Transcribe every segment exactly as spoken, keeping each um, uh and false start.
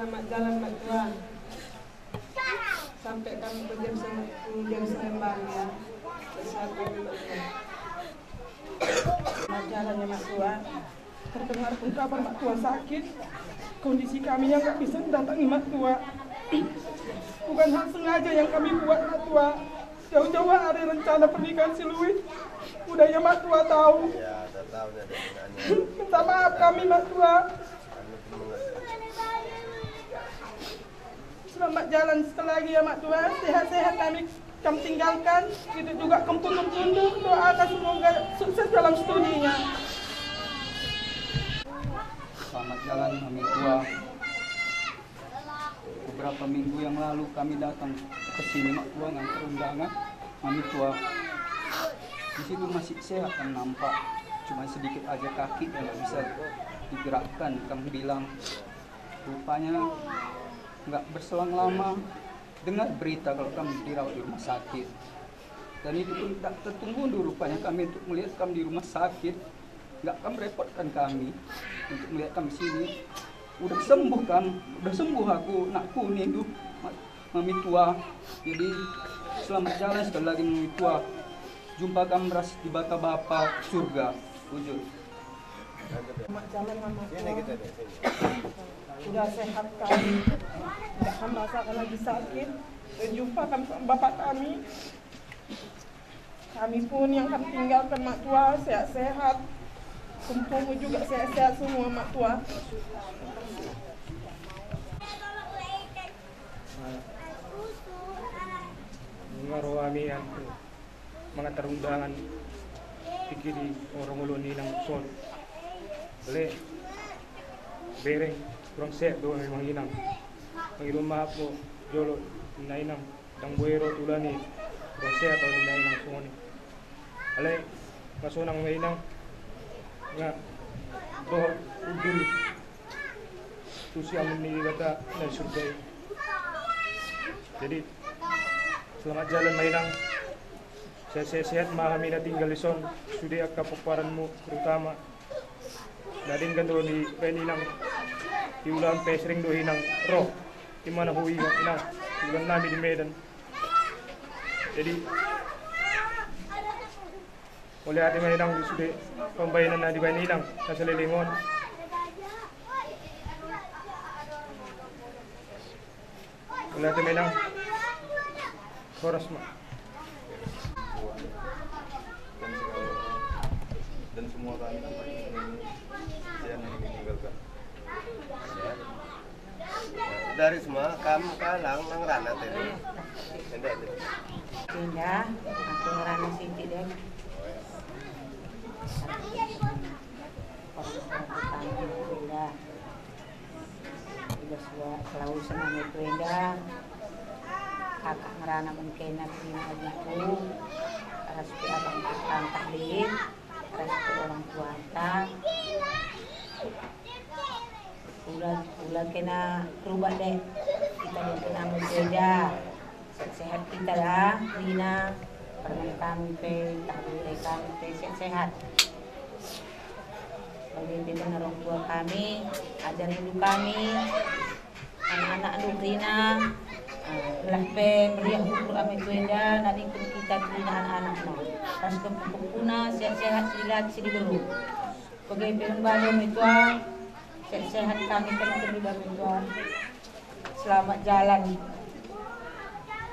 Selamat jalan, Mak Tua. Sampai kami berjam sem-, jam sembilan ya. Bersama kami, Mak Tua. Selamat jalan ya, Mak Tua. Terdengar pun kabar Mak Tua sakit. Kondisi kami yang nggak bisa mendatangi Mak Tua. Bukan hal sengaja yang kami buat, Mak Tua. Jauh-jauh hari rencana pernikahan si Lui. Udah ya Mak Tua tahu. Ya, udah tahu nih ada gunanya. Minta maaf kami, Mak Tua. Kami pun mengerti. Selamat jalan sekali lagi ya Mak Tua. Sehat-sehat kami, kami tinggalkan. Itu juga kempun-kempun doakan semoga sukses dalam studinya. Selamat jalan Mami Tua. Beberapa minggu yang lalu kami datang ke sini, Mak Tua, ngantar undangan Mami Tua. Di situ masih sehat kan nampak, cuma sedikit aja kaki yang nggak bisa digerakkan, kang bilang. Rupanya nggak berselang lama, dengar berita kalau kang dirawat di rumah sakit. Dan itu pun tak tertunggu rupanya kami untuk melihat kami di rumah sakit. Nggak kami repotkan kami untuk melihat kami sini. Udah sembuh kami, udah sembuh aku, nakku nindu, Ma-, Mami Tua. Jadi selamat jalan sekali lagi Mami Tua. Jumpa kami ras di bata Bapa surga. Bujur. Selamat jalan Mama Tua. Udah sehat kami. Nggak kami rasakan lagi sakit. Dan jumpa kami sama Bapak kami. Kami pun yang kami tinggalkan Mak Tua sehat-sehat. Kempunmu juga sehat-sehat semua Mak Tua. Nga ro hami antu mangantar undangan tingki di horong olo ni inang son. Le bereng kurang sehat do memang inang. Mangido maaf do jolo na inang. Ndang boi ro tulan i, ro sehat au ninna inang songon i. Alai nga sonang ma inang, nga dohot ujur tu siamun ni Debata na di surga i. Jadi selamat jalan ma inang. Sehat-sehat ma hami na tinggal dison, sude angka pomparanmu terutama. Na denggan do dibaen inang. Di ulaon pe sering do inang ro. Di mana hu inang, inang. Di ulaon nami di Medan. Jadi mauliate ma inang di sude pambaenan na dibaen inang na saleleng on. Mauliate ma inang. Horas ma. Dan segala, dan semua kami kan pasti menunggu siang yang meninggalkan. Dari semua kamu kalang nang rana tadi. Enggak, enggak. Inda, aku ngerana Siti deh. Pas aku tanya, Inda. Iba sua Klausen ame tu enda. Kakak ngerana mungkin aku ini adikku. Ras pe abang tu tantah deh. Ras pe orang tuanta. Ula, ula kena rubak deh. Kita mungkin ame tu enda. Sehat-sehat kita dah, Rina. Permen kami pe, tahu kami pe sehat-sehat. Bagi pe na orang tua kami, ajar indu kami, anak-anak indu Rina, ah, lah pe meriah umur ame tu enda, na ningkun kita tu Rina anak-anak na. Pas kempu-kempuna, sehat-sehat, silat, sidiberu. Bagi pe ame tua, sehat-sehat kami, kami kedua ame tua. Selamat jalan.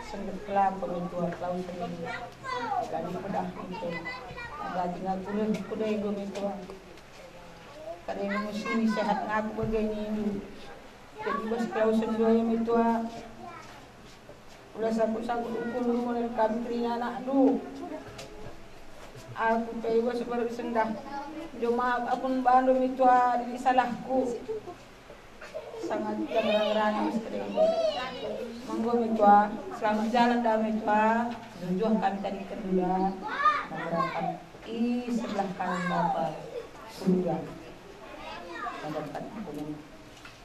Sendek kelapa ame tua, Klausen. Jadi pedah itu. Jadi ngatur kuda ego ame tua. Kada yang musim sehat ngaku bagai nindu. Jadi bas Klausen dua ame tua. Ula saku-saku ukun rumah dari kami kerina anak du. Aku pe iba sebar sendah. Jo maaf aku baen do ame tua di salahku. Sangat kita merang-rang mas kering. Manggo ame tua, selamat jalan dah ame tua. Jujur kami tadi kedua. Menggerakkan i sebelah kanan Bapa. Surga. Menggerakkan hukuman.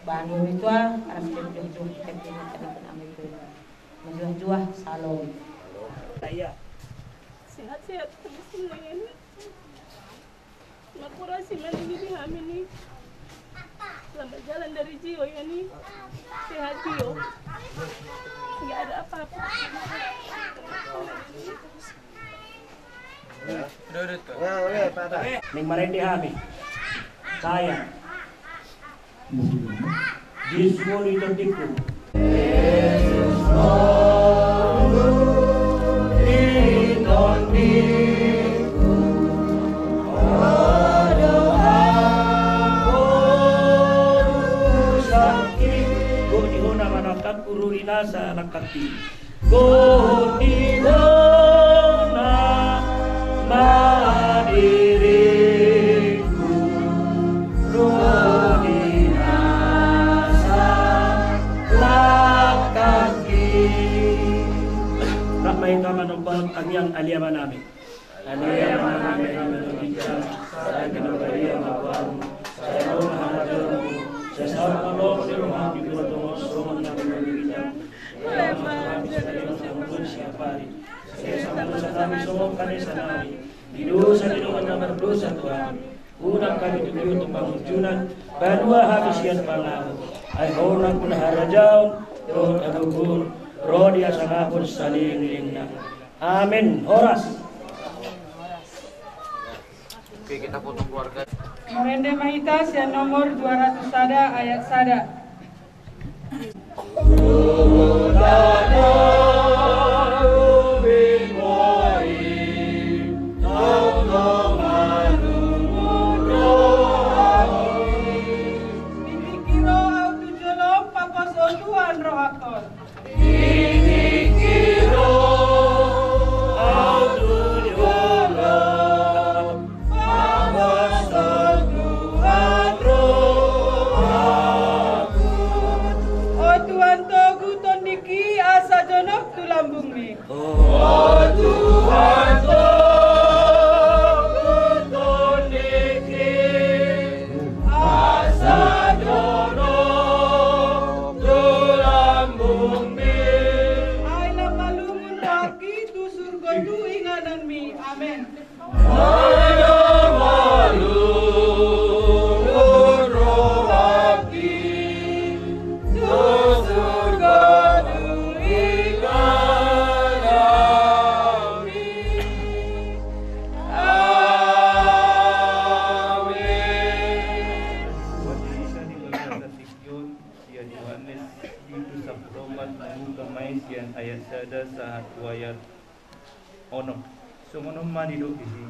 Baen do ame tua, aras jujur kita kena tadi kena ame tua. Menjuah-juah, salom. Saya. Sehat-sehat terus ini. Makurasi mani di hami ni. Selamat jalan dari Jio ya, Ni. Sehat, Jio. Nggak ada apa-apa. Ning marende hami. Saya. Di sumoli tondingku. Gok di hona ma langkangku, ro di nasa langkangki. Gok di hona ma diringku, ro di nasa langkangki. Rap ma hita manomba tangiang Ale Amanami. Ale Amanami na di banua ginjang, sai pinarbadia ma goarmu, sai ro ma harajaonmu, sai saut ma lomo ni roham di banua tonga on songon na di banua ginjang. Ulaon ma hami sadari on siapari. Sesa ma dosanami songon panesanami di dosa ni dongan na mardosa tu hami. Unang hami togihon tu pangunjunan, palua hami sian pangago. Ai Ho do nampuna harajaon dohot hagogoon, ro di hasangapon saleleng ni lelengna. Amen. Horas. Oke, kita potong keluarga. Marende ma hita sian nomor dua ratus sada ayat sada. Tingki ro ahu tu jolom, pangkos Ho Tuhan rohangkon. Tingki ro ahu tu jolom, pangkos Ho Tuhan rohangku. O Tuhan, togu tondingki asa jonok tu lambungmi. O Tuhan, togu tondingki asa jonok tu lambungmi. Ai lam malungun rohangki tu surgo tu ingananmi. Amen. Ai lam malungun rohangki tu surgo tu ingananmi. Amen. Sian Johannes bindu sampulu opat, mambuka ma i sian ayat sada sahat tu ayat onom. Songon on ma didok disi: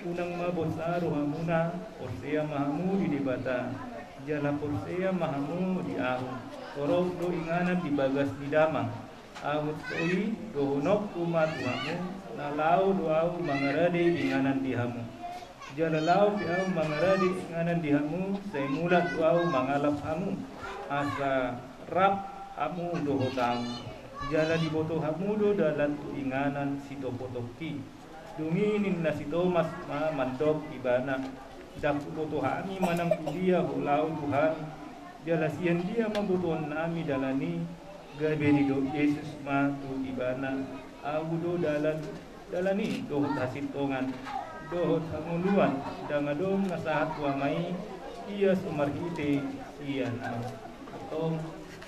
Unang ma bosa rohamuna, porsea ma hamu di Debata, jala porsea ma hamu di ahu. Torop do inganan di bagas ni Damang. Ahu so i, dohononku ma tu hamu, na laho do ahu mangarade inganan di hamu. Jala laho pe ahu mangarade inganan di hamu, sai mulak do ahu mangalap hamu, asa rap hamu dohot ahu. Jala diboto hamu do dalan tu inganan sitopotopki. Dung i ninna si Tomas ma mandok Ibana: Ndang huboto hami manang tu dia Ho laho, Tuhan. Jala sian dia ma botoonnami dalan i? Gabe didok Jesus ma tu ibana: Ahu do dalan, dalan i dohot hasintongan dohot hangoluan. Ndang adong na sahat tu Ama i, ia so marhite sian ahu. Antong,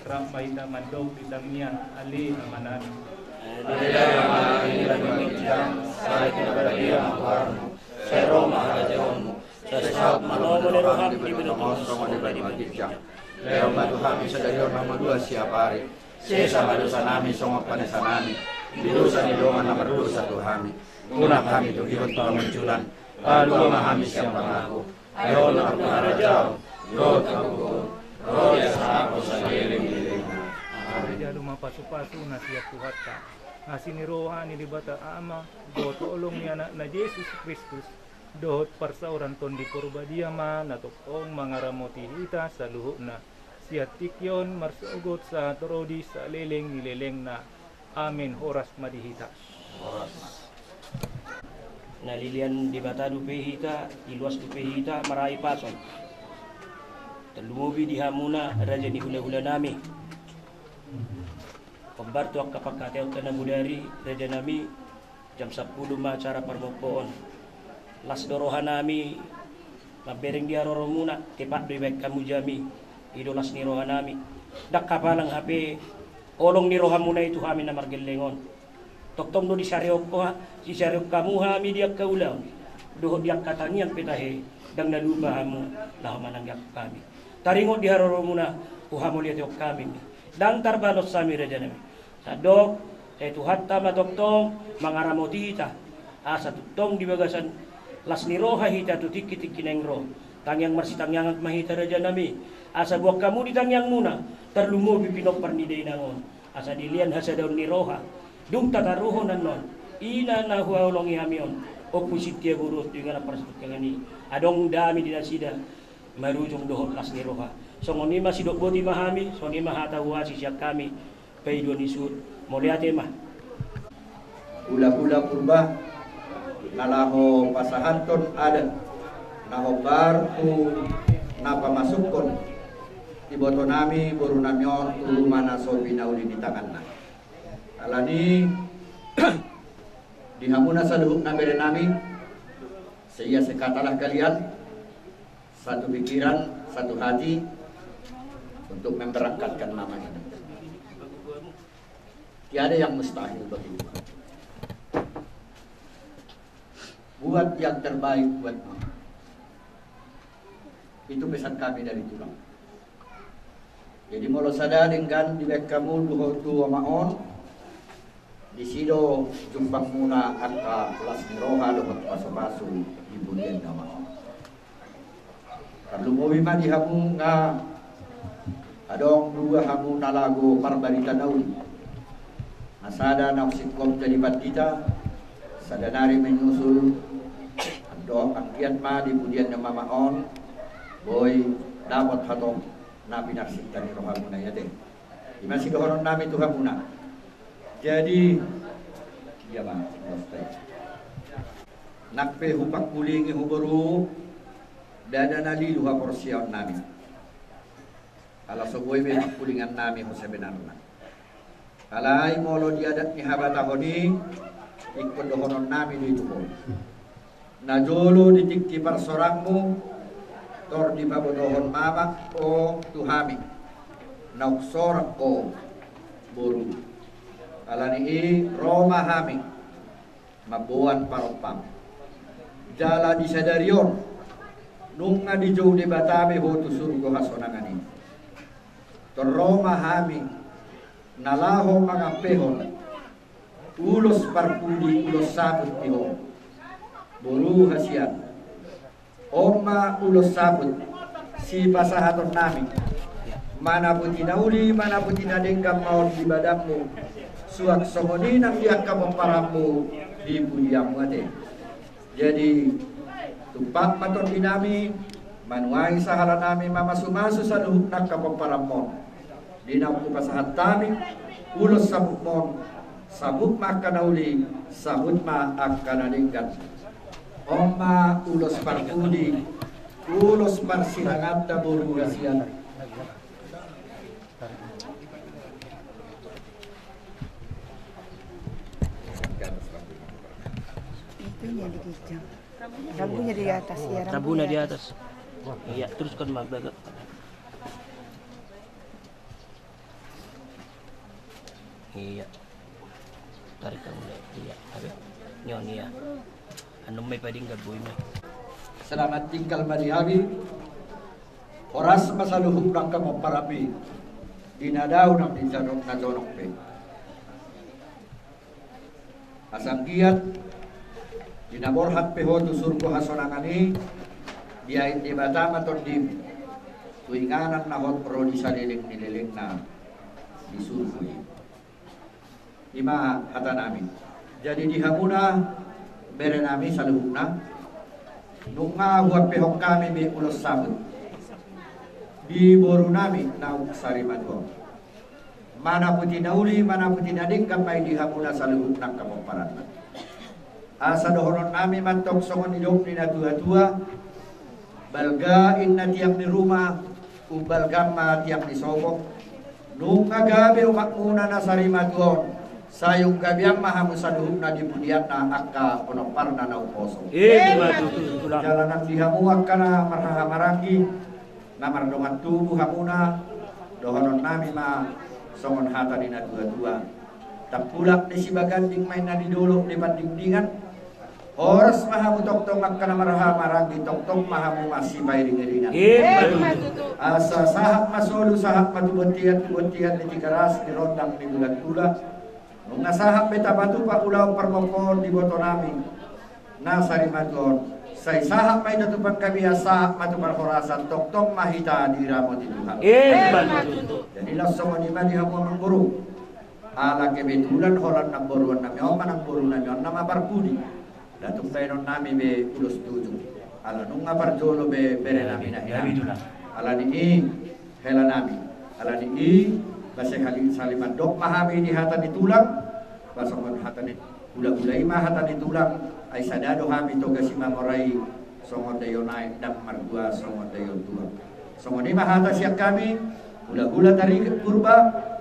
rap ma hita mandok di tangiang Ale Amanami. Ale Amanami na di banua ginjang, sai pinarbadia ma goarmu, sai ro ma harajaonmu, sai saut ma lomo ni roham di banua tonga on songon na di banua ginjang. Lehon ma tu hami sadari on hangoluan siapari. Sesa ma dosanami songon panesanami di dosa ni dongan na mardosa tu hami. Unang hami togihon tu pangunjunan, palua ma hami sian pangago. Ai Ho do nampuna harajaon dohot hagogoon, ro di hasangapon saleleng ni lelengna. Amen. Jalo ma pasupasu na sian Tuhanta, asi ni roha ni Debata Ama, dohot holong ni Anakna Jesus Kristus, dohot parsaoran Tondi Porbadia ma na tongtong mangaramoti hita saluhutna, sian tingki on marsogot sahat ro di saleleng ni lelengna. Amen. Horas ma di hita. Horas. Na lilian Debata dope hita, iluas dope hita, marhahipason. Tarlumobi di hamuna raja ni hulahulanami. Hombar tu angka pangkataionta na bodari, rajanami, jam sampulu ma acara parmompoon. Las do rohanami Mambereng di haroromuna, tepat do dibaen hamu jami, i do las ni rohanami. Ndang hapalang hape holong ni rohamuna i tu hami na margelleng on. Tongtong do disarihon hamu hami di angka ulaon dohot di angka tangiang pe tahe, ndang na lupa hamu laho manangiangkon hami. Taringot di haroromuna, huhamauliatehon hami, ndang tarbalos hami rajanami. Sandok, sai Tuhanta ma tongtong mangaramoti hita, asa tongtong di bagasan las ni roha hita tu tingki-tingki naeng ro. Tangiang marsitangiangan ma hita rajanami, asa boan hamu di tangiangmuna, tarlumobi pinompar ni dainang on, asa dilean hasadaon ni roha. Dung tataruhon annon, ina na huhaholongi hami on, Ompu Sintiaboru on tu inganan parsatongkinan i, adong dame di nasida marujung dohot las ni roha. Songon i ma sidok boti ma hami, songon i ma hata huasi sian hami, paidoan ni suhut, mauliate ma. Hulahula Purba, na laho pasahathon adat na hombar tu na pamasukhon ibotonami borunami on tu ruma na so pinauli ni tanganna. Alani di hamuna saluhutna berenami, seia sekatalah kalian, satu pikiran, satu hati untuk memberangkatkan mama ini. Tiada yang mustahil bagi Tuhan. Buat yang terbaik buat mama. Itu pesan kami dari tulang. Jadi molo sada denggan dibaen hamu dohot tu mama on, disi do jumpangmuna angka las ni roha dohot pasupasu di pudian ni mama on. Tarlumobi ma di hamu nga adong dua hamu na laho marbarita na uli. Na sada naung singkop jadi pandita, sada nari menyusul, ando anggiat ma di pudian ni mama on boi dapot hatop na pinarsinta ni rohamuna i ate. I ma sidohononnami tu hamuna. Jadi ia ma, nang pe hupangkulingi ho boru, ndada na lilu haporseaonnami. Ala so boi be pangkulingannami ho sebenarna. Alai molo di adat ni habatahon i, ingkon dohononnami do i tu ho. Na jolo di tingki parsorangmu, tor dipabotohon mama ho tu hami, naung sorang ho boru. Alani i ro ma hami mamboan parompang. Jala di sadari on nunga dijou Debata be ho tu surgo hasonangan i. Tor ro ma hami na laho mangampehon ulos parpudi, ulos saput di ho. Boru hasian, on ma ulos saput sipasahatonnami. Manaputi na uli, manaputi na denggan ma on di badanmu, suang songon i nang di angka pomparanmu di pudianmu ate. Jadi tumpak ma tondinami, manuai sahalanami mamasumasu saluhut nang angka pomparanmon. Di naung hupasahat hami ulos saputmon, saput ma angka na uli, saput ma angka na denggan. On ma ulos parpudi, ulos parsiranganta boru hasian. Itunya di kijang. Rambunya di atas, iya, rambunya di atas. Iya, teruskan ma, Bang. Iya. Tarik kamu deh. Iya, tarik. Nyon, iya. Anu mai padinggal boi mai. Selamat tinggal ma di hami. Horas ma saluhut nang angka pomparanmi. Di na dao nang di jonok, na jonok pe. Asa anggiat di na borhat pe ho tu surgo hasonangan i, diain Debata ma tondim tu inganan na hot ro di saleleng ni lelengna di surgo i. I ma hatanami. Jadi di hamuna berenami saluhutna, nunga huampehon hami be ulos saput di borunami naung sarimatua on. Manaputi na uli, manaputi na denggan ma i di hamuna saluhut nang angka pomparanna. Asa dohononnami mantong songon nidok ni na tua-tua: Balga inna tiang ni ruma, umbalgam ma tiang ni sopo. Nunga gabe omakmuna na sarimatua on, Sai unggabian ma hamu saluhutna di pudianna angka ponomparna na uposo. Ima tutu, Tulang. Jala nang di hamu angka na marhahamaranggi, na mardongan tubu hamuna, dohononnami ma songon hata ni natuatua: Tampulak ni sibaganding ma inna di dolok ni pandingdingan. Horas ma hamu tongtong angka na marhahamaranggi, tongtong ma hamu masipairingiringan. Ima tutu. Asa sahat ma solu, sahat ma tu bontean, tu bontean ni Tigaras, di rondang ni Bulan Tula. Nunga sahat be tapatupa ulaon parmompoon di ibotonami na sarimatua on, sai sahat ma hita tu panggabean, sahat ma tu parhorasan, tongtong ma hita diramoti Tuhan. Ima tutu. Jadi laos songon i ma di hamu amangboru. Ala kebetulan holan namboruannami on ma, namborunami on nama parpudi. Nda tung baenonnami be ulos tutu. Ala nunga parjolo be berenami na hea. Alani i, helanami, alani i, ba sai hali, sai mandok ma hami di hata ni tulang, ba songon hata ni hulahula i ma hata ni tulang, ai sada do hami toga Simamora i, songon daion aek ndang margua songon daion tuak. Songon i ma hata sian hami, hulahula Tarigan Purba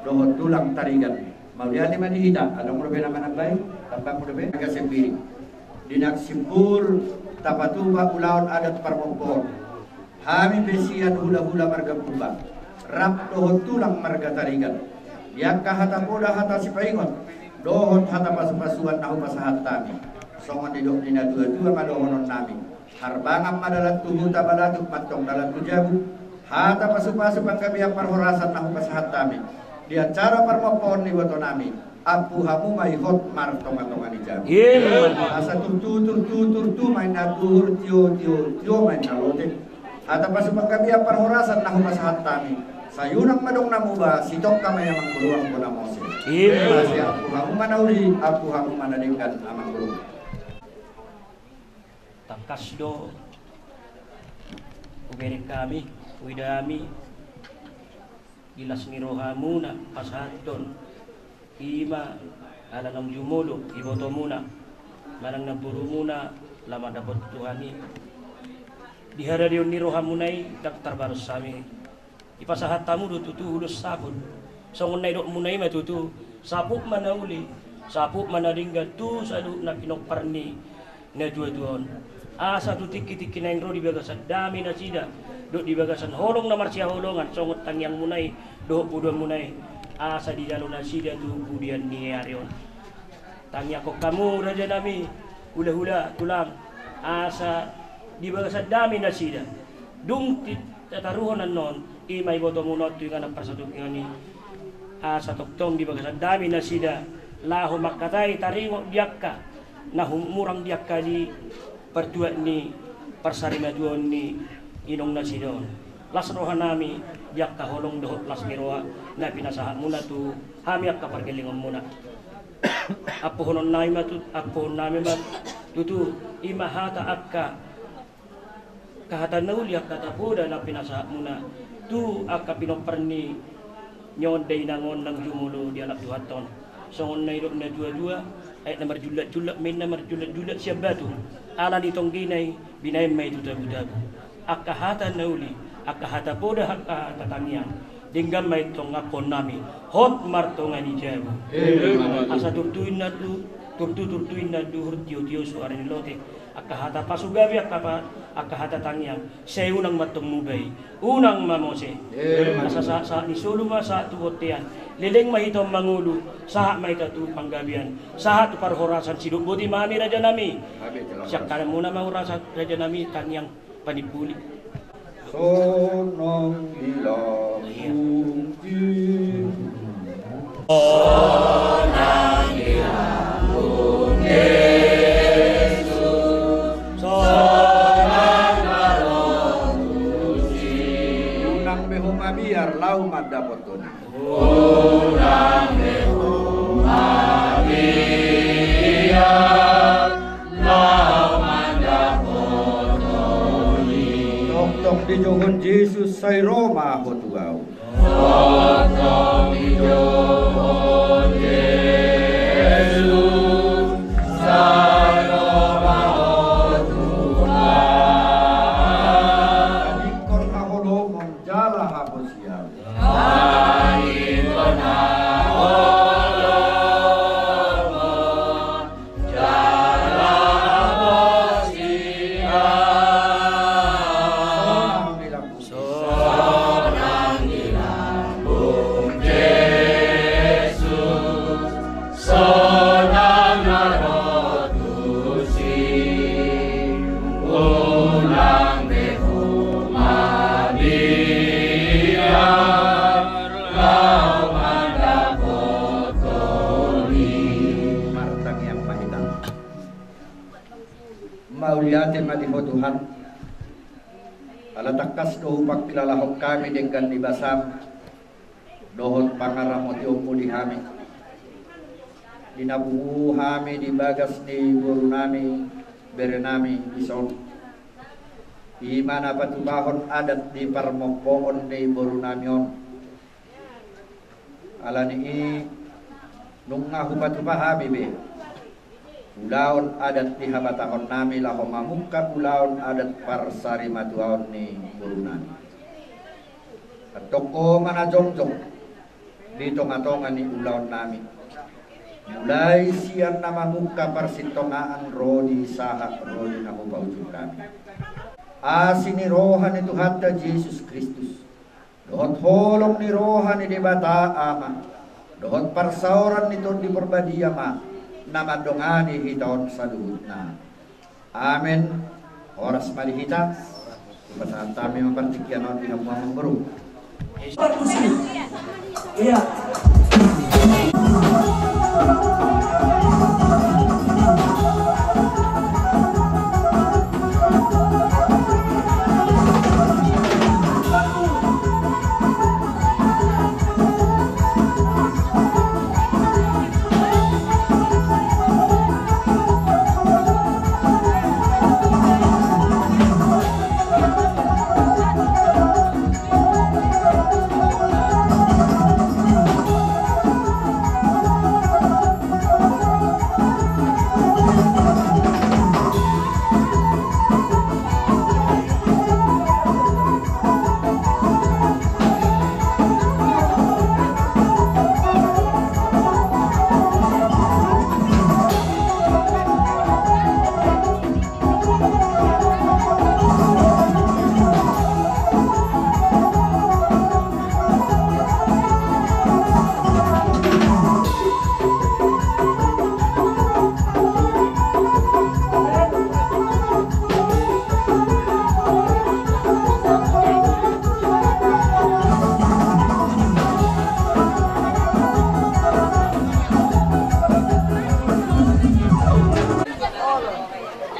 dohot tulang Tarigan. Mauliate ma di hita, adong dope na manambai, tambahmu dope. Angka sembiri. Di na simpul tapatupa ulaon adat parmompoon, hami pe sian hulahula marga Purba, rap dohot tulang marga Tarigan, di angka hata poda, hata sipaingot, dohot hata pasupasuan na hupasahat hami. Songon nidok ni natuatua ma dohononnami: Harbangan ma dalan tu huta, balatuk ma antong dalan tu jabu. Hata pasupasu panggabean parhorasan na hupasahat hami di acara parmompoon ni ibotonami, ampu hamu ma i hot martongatonga ni jabu. Ima. Asa turtu, turtu, turtu ma inna duhur, tio, tio, tio ma inna lote. Hata pasu panggabean parhorasan na hupasahat hami, sai unang ma adong na muba, sitongka ma i amangboru, angka na mose. Ima. Asa ampu hamu ma na uli, ampu hamu ma na denggan amangboru. Tangkas do hubereng hami, huida hami di las ni rohamuna pasahathon, ima ala naung jumolo ibotomuna manang namborumuna, laho mandapot Tuhan i. Di haradeon ni rohamuna i ndang tarbalos hami. Dipasahat hamu do tutu ulos saput. Songon na nidokmuna i ma tutu, saput ma na uli, saput ma na denggan tu saluhut na pinompar ni natuatua on. Asa tu tingkitingki naeng ro di bagasan dame nasida dohot di bagasan holong na marsihaholongan songon tangiangmuna i dohot podoanmuna i, asa dijalo nasida tu pudian ni ari on. Tangiangkon hamu rajanami, hulahula, tulang, asa di bagasan dame nasida. Dung tataruhon annon, ima ibotomuna on tu inganan parsatongkinan i, asa tongtong di bagasan dame nasida, laho mangkatai taringot di angka na humurang di angka di partuat ni parsarimatuaon ni inong nasida on. Las rohanami di angka holong dohot las ni roha na pinasahatmuna tu hami angka pargellengonmuna. Ampuhononnami ma tu, ampuhononnami ma tutu, ima hata angka, angka hata na uli, angka hata poda na pinasahatmuna tu angka pinompar ni on, dainang on naung jumolo dialap Tuhanta on. Songon na nidok natuatua, aek na marjullatjullat ma inna marjullatjullat sian batu. Ala ni tonggena i binahen ma i tu tabutabu. Angka hata na uli, angka hata poda, angka hata tangiang, denggan ma i tongtong ampuhononnami hot martonga ni jabu. Asa turtu inna du, turtu, turtu inna duhur, tiotio suara ni lote. Angka hata pasugabe, angka pa, angka hata tangiang, sai unang ma antong muba i, unang ma mose. Asa sahat, sahat ni solu ma sahat tu bontean. Leleng ma hita on mangolu, sahat ma hita tu panggabean, sahat tu parhorasan. Sidok boti ma hami rajanami. Siangkananmuna ma horas rajanami, tangiang panimbuli. Sonang di lambung i. Sonang di lambung Jesus. Sonang di lambung i. Unang be ho mabiar laho mandapothon i. Unang be ho mabiar laho mandapothon i. Tongtong dijouhon Jesus, sai ro ma ho tu ahu. Tongtong dijouhon Jesus, sai ro ma ho tu ahu. Tadingkon haholomon jala haposian. Tadingkon haholomon Mauliate ma di Ho Tuhan, ala tangkas do hupangkilalahon hami denggan ni basaM dohot pangaramotionMu di hami. Di na pungu hami di bagas ni borunami, berenami dison, i ma na patupahon adat di parmompoon ni borunami on. Ala ni i, nunga hupatupa hami be ulaon adat di habatahonnami laho mamungka ulaon adat parsarimatuaon ni borunami. Antong Ho ma na jongjong di tongatonga ni ulaonnami, mulai sian na mamungka parsintongaan ro di sahat ro di na hupaujung hami. Asi ni roha ni Tuhanta Jesus Kristus, dohot holong ni roha ni Debata Ama, dohot parsaoran ni Tondi Porbadia ma na mandongani hita on saluhutna. Amen. Horas ma di hita. Hupasahat hami ma partingkian on di hamu amang boru. Ia.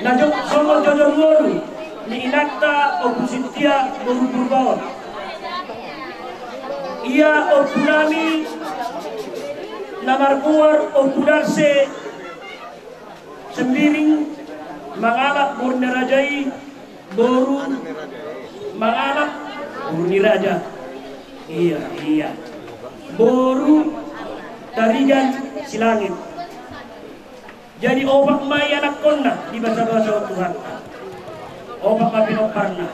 Na jo-, songon jojor ngolu ni inanta Ompu Sintia boru Purba on. Ia ompunami na margoar Ompu Darse Sembiring, mangalap boru ni raja i, boru mangalap boru ni raja. Ia, ia. Boru Tarigan Silangit. Jadi opat ma i anakkonna di basa-basa Tuhanta. Opat ma pinomparna.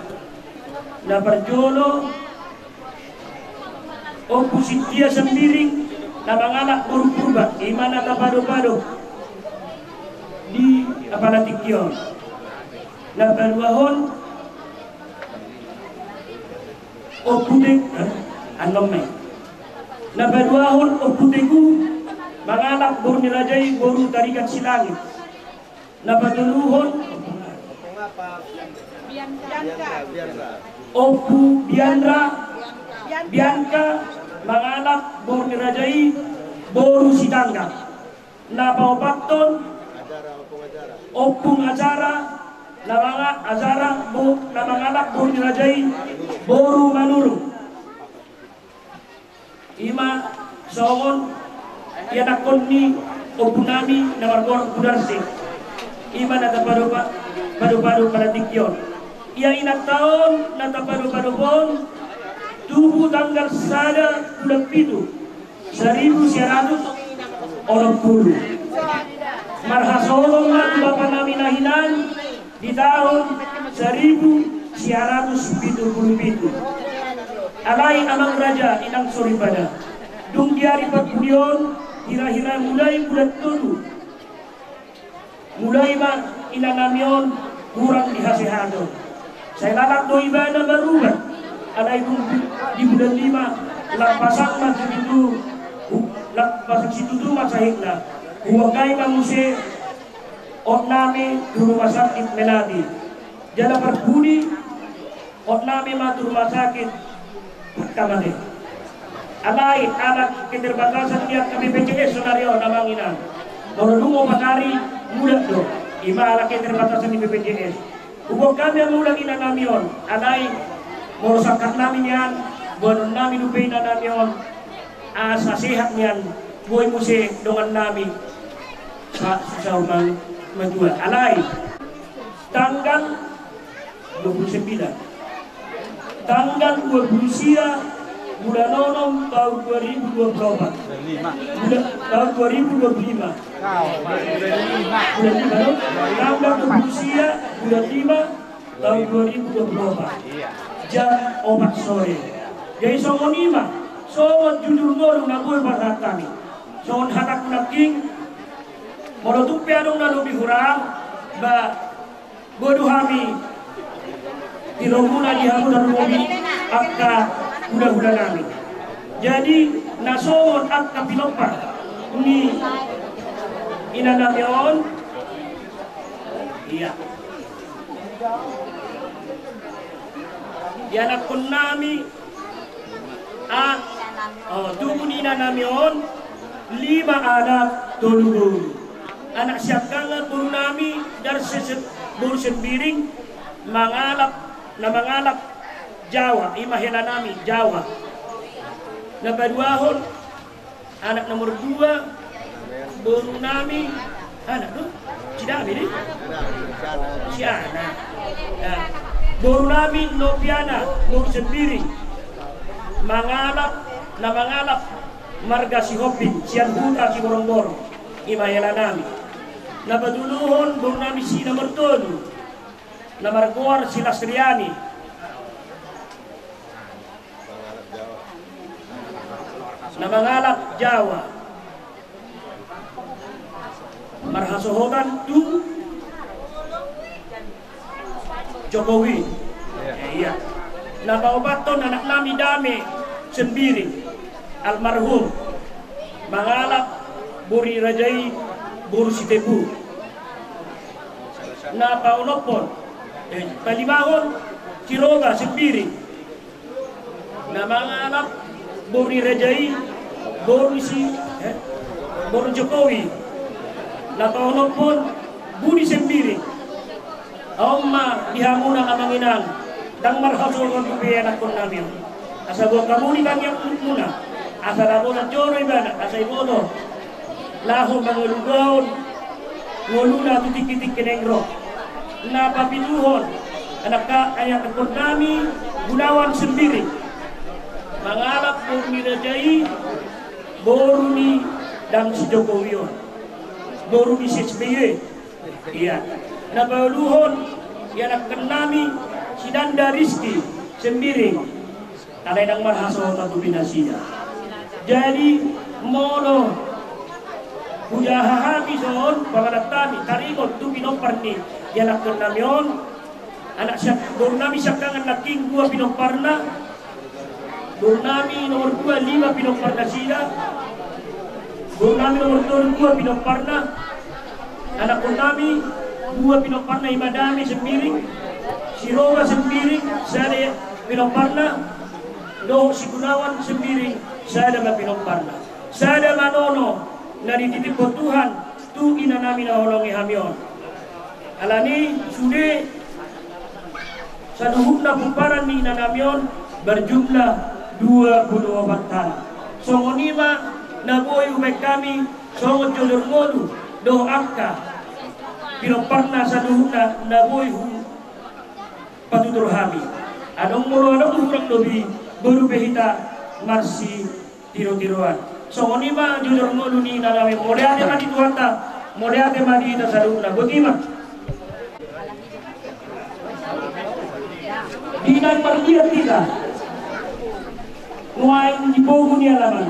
Na parjolo Ompu Sintia Sembiring na mangalap boru Purba, i ma na tapado-pado di apala tingki on. Na paduahon Ompu Te-, eh, annon ma i. Na paduahon Ompu Teguh mangalap boru ni raja i boru Tarigan Silangit. Na patoluhon Ompu Bianra, Bianka mangalap boru ni raja i boru Sitanggang. Na paopathon Ompung Ajara na manga-, Ajara bo-, na mangalap boru ni raja i boru Manurung. I ma songon ianakkon ni ompunami na margoar Ompu Darse. I ma na tapado pa-, pado-pado pala tingki on. Ia inanta on na tapado-pado on tubu tanggal sada bulan pitu, saribu sia ratus onom pulu. Marhasohotan ma tu bapanami na hinan di taon saribu sia ratus pitu pulu pitu. Alai amang raja, inang soripada, dung di ari parpudi on, hira-hira mulai bulan tolu, mulai ma inanami on hurang di hasehaton. Sai lalap do ibana marubat, alai dung di bulan lima, lam pasan ma situtu, lam pasan situtu ma sahitna. Huanggai ma muse hotnami tu rumah sakit Melati. Jala parpudi, hotnami ma tu rumah sakit Hakamate. Alai ala keterbatasan ni angka B P J S saonari on, amang inang, molo dung opat ari, mulak do. Ima ala keterbatasan ni B P J S. Huboan hami amang uda inanami on, alai molo sangkapnami nian, boanonnami dope inanami on, asa sehat nian, boi muse dongannami. Sa-, susah mang-, matua. Alai tanggal dua puluh sembilan. Tanggal dua puluh sia bulan onom tahun dua ribu dua puluh empat. Bulan, tahun dua ribu dua puluh lima. Bulan lima, no? Tanggal dua puluh sia bulan lima tahun dua ribu dua puluh empat. Jam opat sore. Jadi songon i ma, songon jujur ngolu na boi pasahat hami. Songon hataku nangkin, molo tung pe adong na lobi hurang, ba, bodo hami, tiromuna di hamu tarlumobi angka hulahulanami. Jadi, na songon angka pinompar ni inanami on, ia, ianakkonnami, a, o, tubu ni inanami on, lima anak tolu boru. Anak siangkangan borunami Darse se-, boru Sembiring, mangalap, na mangalap Jawa, ima helanami Jawa. Na paduahon, anak nomor dua, borunami, anak tu? Si Dame di? Si Ana. Nah, borunami Noviana, boru Sembiring. Mangalap, na mangalap marga Sihombing, sian huta Siborongborong. Ima helanami. Na patoluhon, borunami si nomor tolu, na margoar si Lasriani. Na mangalap Jawa. Marhasohotan tu Jokowi. Eh, ia. Na paopathon anaknami Dame Sembiring, almarhum. Mangalap boru ni raja i, boru Sitepu. Na paonomhon, eh, palimahon, Siroba Sembiring. Na mangalap boru ni raja i, boru si, eh, boru Jokowi. Na paonomhon, Budi Sembiring. On ma di hamuna amang inang, ndang marhasohotan dope anakkonnami on. Asa boan hamu di tangiangmuna, asa na bona jolo ibana, asa iboto laho mangalugaon ngoluna tu tingkitingki naeng ro. Na papituhon, anak ka-, anakkonnami Gunawan Sembiring. Mangalap boru ni raja i, boru ni dam si Jokowi on. Boru ni S B Y. Ia. Na pauluhon, ianakkonnami si Danda Rizky Sembiring. Alai ndang marhasohotan dope nasida. Jadi, molo hujaha hami songon pangalap nami, taringot tu pinompar ni ianakkonnami on, anak siak-, borunami siangkangan nangkin dua pinomparna, borunami nomor dua lima pinomparnasida, borunami nomor tolu dua pinomparna, anakkonnami dua pinomparna, ima Dame Sembiring, Siroba Sembiring, sada pinomparna, dohot si Gunawan Sembiring, sada ma pinomparna. Sada ma nono na dititiphon Tuhan tu inanami na holongi hami on. Alani sude saluhutna pomparan ni inanami on berjumlah dua puluh opat hal. Songon i ma na boi hubaen hami songon jojor ngolu dohot angka pinomparna saluhutna na boi hupatutur hami. Adong molo adong hurang lobi, boi dope hita marsi tirotiroan. Songon i ma jojor ngolu ni inanami. Mauliate ma di Tuhanta, mauliate ma di hita saluhutna. Boti ma. Di na marliat hita nuaeng di pogu ni alaman,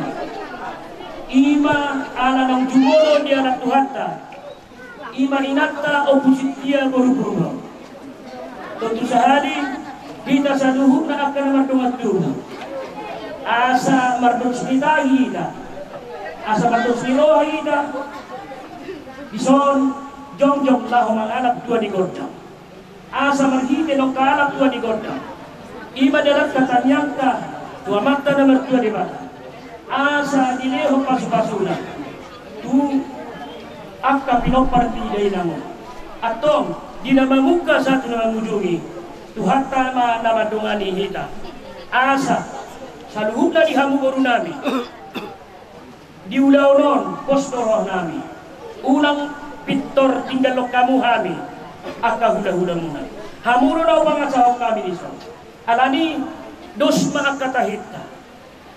ima ala naung jumolo dialap Tuhanta. Ima inanta Ompu Sintia boru Purba. Tontu sahali hita saluhutna angka na mardongan tubu, asa mardongan sinitahi hita, asa mardongan siniroha hita, dison jongjong laho mangalap tua ni gondang. Asa marhite nangkin alap tua ni gondang, ima dialap tangiangta tu Amanta na martua Debata, asa dilehon pasupasuna tu angka pinompar ni dainang on. Antong, di na mamungka sahat tu na mangujungi, Tuhanta ma na mandongani hita. Asa saluhutna di hamu borunami, di ulaon on pos do rohanami. Unang pintor tinggalhon hamu hami, angka hulahulamuna. Hamu do na hupangasahon hami dison. Alani dos ma angka tahinta.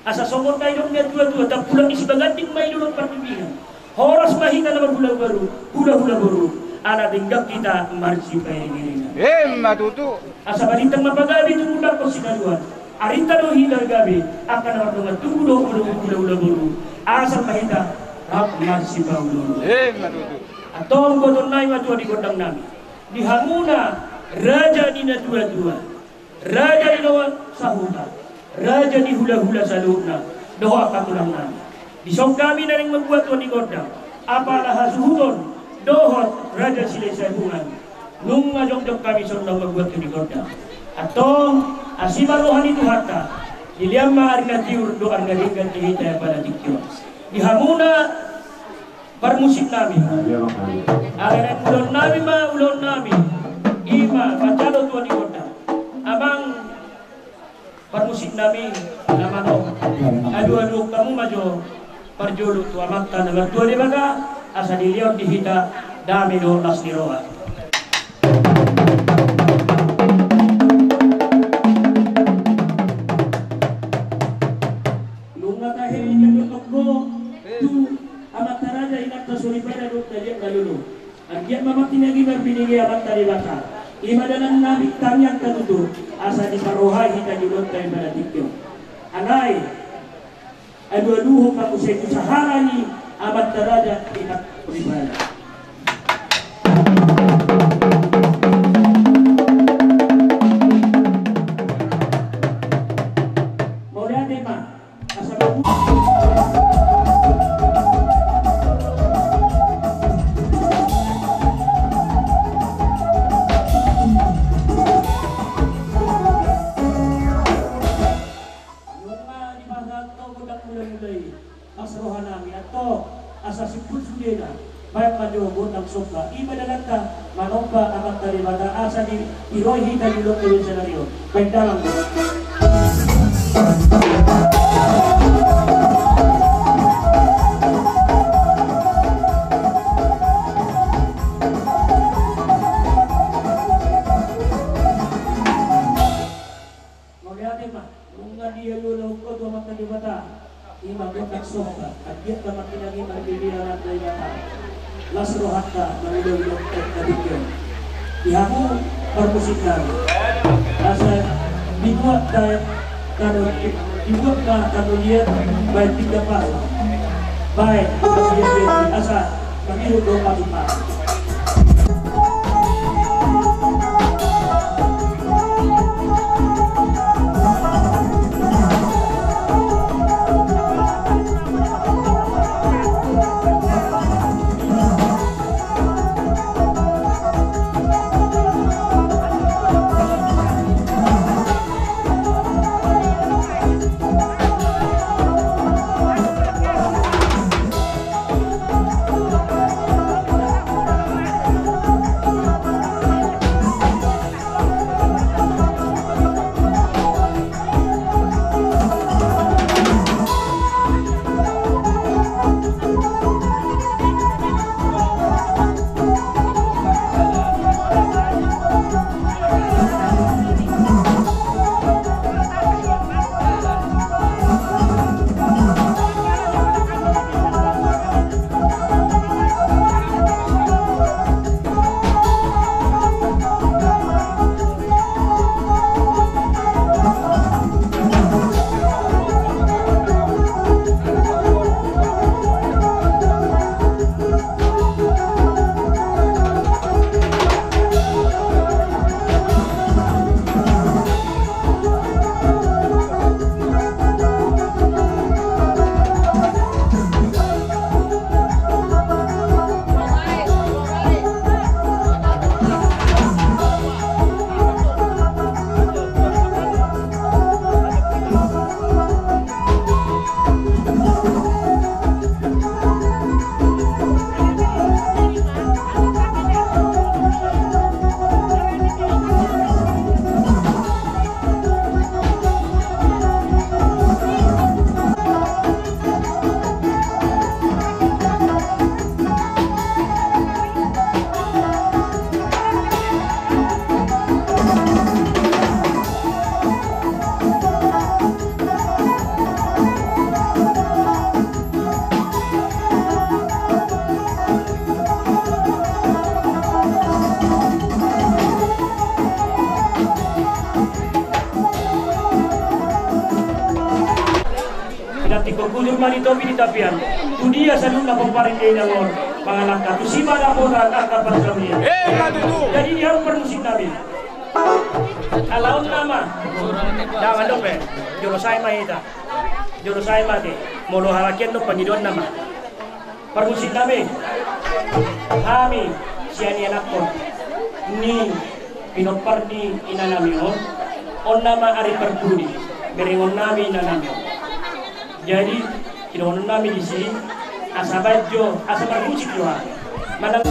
Asa songon na nidok ni natuatua, tampulak ni sibaganding ma i dohot parpingkiran. Horas ma hita na marhulahula boru, hulahula boru, ala denggan hita marsipairingiringan. Emma tutu. Asa balintang ma pagabe tumundalhon sinadua. Arinta do hita gabe, angka na mardongan tubu dohot hulahula boru, asa ma hita rap marsipaolooloan. Emma tutu. Antong botoonnami ma tua di gondangnami, di hamuna raja ni natuatua, raja ni dongan sahuta, raja ni hulahula saluhutna, dohot angka tulangnami. Dison hami na naeng mambuat tua ni gondang, apala hasuhuton dohot Raja Silahisabungan, nunga jongjong hami songon na mambuat tua ni gondang. Antong, asi ma roha ni Tuhanta, dilehon ma ari na tiur dohot ari na denggan di hita pada tingki on. Di hamuna parmusiknami. Ala naeng ulaonnami ma ulaonnami, i ma manjalo tua ni gondang. Amang parmusiknami na manang, alualuhon hamu ma jo parjolo tu Amanta na martua Debata, asa dilehon di hita dame dohot las ni roha. Nunga tahe di jolo tonggo tu amanta raja, inanta soripada dohot na liat na lolo. Anggiat ma martinangi marbinege Amanta Debata. I ma dalan na bintang yang katutu, asa diparrohai hita di ulaonta i pada tingki on. Alai alualuhon ma muse tu sahara ni amanta raja, inanta soripada. Mauliate ma. Asa bagus. Nunga dipasahat gondang mulamula i, las rohanami, antong asa simpul sudena, baen ma jo gondang somba. I ma dalanta manomba Amanta Debata asa di, dirohi hita di ulaonta sadari on. Baen dalan. Mauliate ma, nunga dialualuhon ho tu Amanta Debata. I ma gondang somba, anggiat ma martinangi marbinege Amanta Debata. Las rohanta mangulahula na tingki on. Di hamu parmusiknami, asa dibuat ta-, tano, dibuat ma tano liat, baen pinggan pasa, baen pinggan pasa. Kami untuk Pak Bupati. Topi di tapian, tu dia saluhutna pomparan ni dainang on mangalangka, tusi ma dapotan angka parsaoran. Jadi di hamu parmusik nami, ala on nama, jangan dope, jolo sae ma hita, jolo sae ma ate, molo halakian do pangidoan nama. Parmusik nami, hami sian ianakhon ni pinompar ni inanami on, on nama ari parpudi, berengon nami inanami on. Jadi sidohonon nami disi, asa baen jo, asa marmusik jo hami. Manang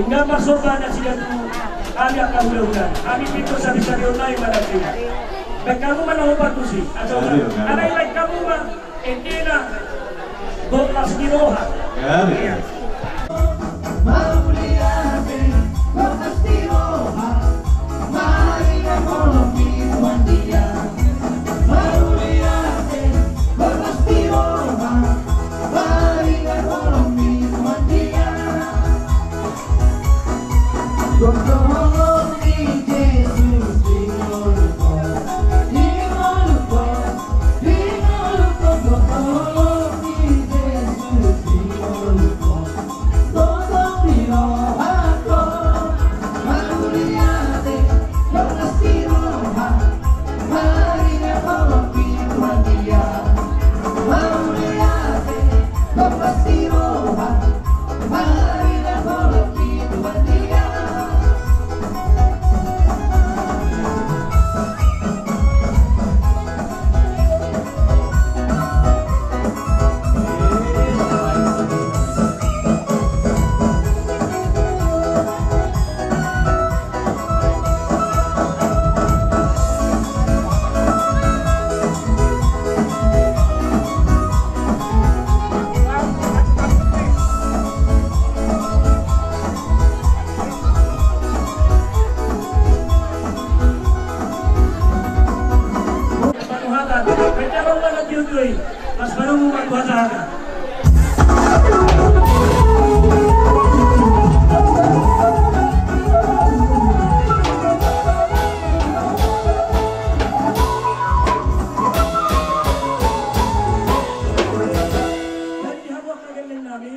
Inna ma sorba na sian tu hami angka hulahula, hami pintor sabi-sabi on nai mananti. Baen hamu ma na hombar tusi, atau alai baen hamu ma endena, Golas ni roha. Iya. Jadi, hamu angka gelleng nami.